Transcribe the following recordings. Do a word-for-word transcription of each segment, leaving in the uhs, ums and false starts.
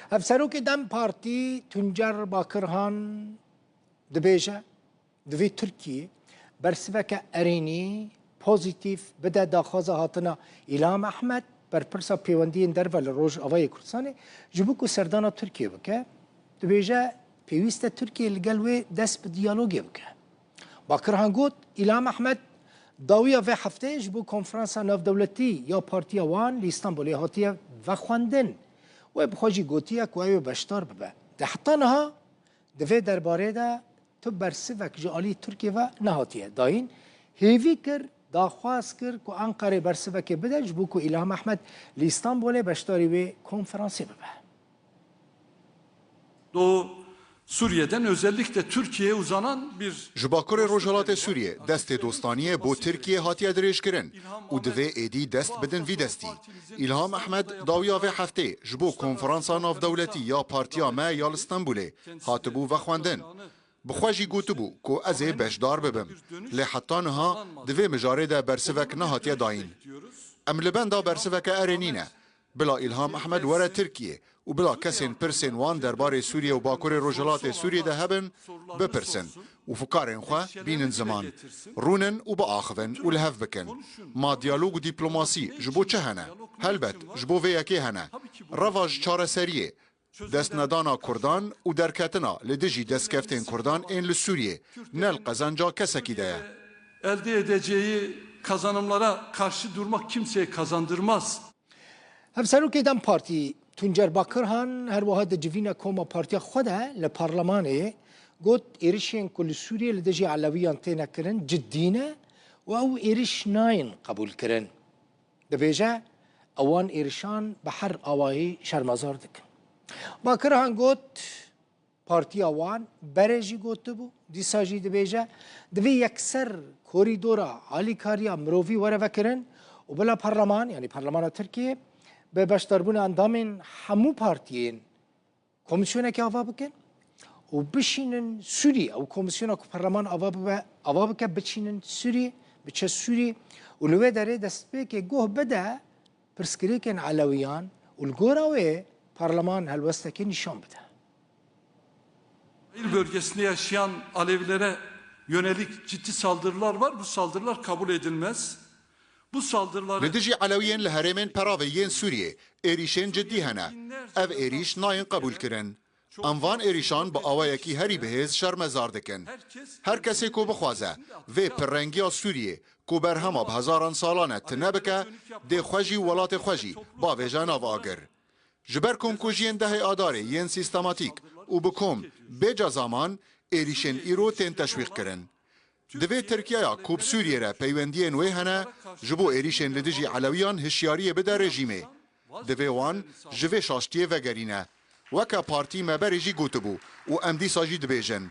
Hevserokê DEM Partî Tuncer Bakirhan dibêje, divê Tirkiye bersiveke erênî, pozîtîf bide daxwaza hatina Îlham Ehmed, berpirsa pêwendiyên derve li Rojavayê Kurdistanê, ji bo ku serdana Tirkiye bike. Dibêje, pêwîst e Tirkiye li gel wê dest bi diyalogê bike. Bakirhan got, Îlham Ehmed dawiya vê hefteyê ji bo konferansa navdewletî ya partiya wan li Îstanbulê hatiye vexwendin. Wê bi xwe jî gotiye ku ew ê beşdar bibe. De heta niha di vê derbarê de tu bersivek ji alî Tirkiye ve nehatiye dayîn. Hêvî kir, daxwaz kir ku Enqerê bersivekê bide ji bo ku Îlham Ehmed li Îstanbulê beşdarî wê konferansê bibe. Doğu Suriye'den özellikle Türkiye'ye uzanan bir... Ji Bakurê Rojhilatê Sûriyê destê dostaniyê bo Tirkiyê hatiye dirêjkirin û divê êdî dest bidin vî destî. Îlham Ehmed dawiya vê hefteyê ji bo konferansa navdewletî ya partiya me ya li Stenbulê hatibû vexwendin. Bi xwe jî gotibû ku ez ê beşdar bibim. Lê heta niha di vê mijarê de bersivek nehatiye dayîn. Em li benda bersiveke erênî ne. Bila Îlham Ehmed were Tirkiyê û bila kesên pirsên wan derbarê Sûriyê û Bakurê Rojhilatê Sûriyê de hebin, bipirsin û fikarên xwe bînin ziman. Rûnin û biaxivin û li hev bikin. Ma diyalog û dîplomasî ji bo çi hene? Helbet, ji bo vê yekê hene. Reva ji çareseriyê, destnedana Kurdan û derketina li dijî destkeftên Kurdan ên li Sûriyê ne li qezenca kesekî de ye. Elde edeceği kazanımlara karşı durmak kimseye kazandırmaz. Hevserokê DEM Partî Tuncer Bakirhan her wiha di civîna koma partiya xwe de li parlemanê got, êrişên ku li Sûriyê li dijî Elewiyan têne kirin cidî ne û ew êriş nayên qebûlkirin. Dibêje, ewan êrişan bi her awayî şermezar dikin. Bakirhan got, partiya wan berê jî gotibû, dîsa jî dibêje, divê yekser korîdora alîkariya mirovî were vekirin û bila parleman, yanî parlemana Tirkiyê, bi beşdarbûna endamên hemû partiyên komîsyonekê ava bikin û bişînin Sûriyê. Ew komîsyona ku parleman ava bibe, ava bike, biçînin Sûriyê, biçe Sûriyê û li wê derê destpêkê guh bide pirsgirêkên Elewiyan û li gora wê parleman helwestekê nîşan bide. Sahil bölgesinde yaşayan Alevilere yönelik ciddi saldırılar var. Bu saldırılar kabul edilmez. Bu saldırıları... Li dijî Elewiyên li herêmên peravê yên Sûriyê êrîşên cidî hene. Ev êrîş nayên qebûlkirin. Em van êrîşan bi awayekî herî bihêz şermezar dikin. Her kesê ku bixwaze vê pirrengiya Sûriyê ku berhema bi hezaran salan e tune bike, dê xwe jî û welatê xwe jî bavêje nav agir. Ji ber komkujiyên dehê Adarê yên sîstematîk û bi kom bê cezaman êrîşên îro tên teşwîqkirin. Divê Tirkiyeya ku bi Sûriyê re peywendiyên wê hene, ji bo êrîşên li dijî Elewiyan hişyariyê bide rejîmê. Divê wan ji vê şaştiyê vegerîne. Weke partî me berê jî gotibû û em dîsa jî dibêjin,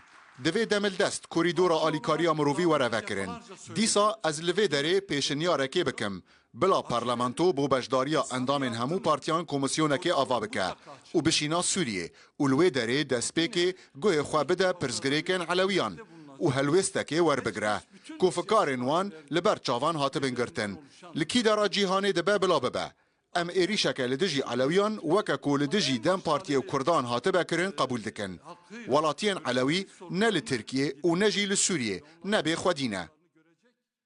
divê demildest korîdora alîkariya mirovî were vekirin. Dîsa ez li vê derê pêşinyarekê bikim, bila parlamento bo beşdariya endamên hemû partiyan komîsyonekê ava bike û bişîna Sûriyê û li wê derê destpêkê guhê xwe bide pirsgirêkên Elewiyan û helwêstekê werbigire ku fikarên wan li ber çavan hatibin girtin. Li kî dera cîhanê dibe bila bibe. Em êrîşeke li dijî Elewiyan weke ku li dijî DEM Partiyê û Kurdan hatibe kirin qebûl dikin. Welatiyên Elewî ne li Tirkiyê û ne jî li Sûriyê ne bêxwedî ne.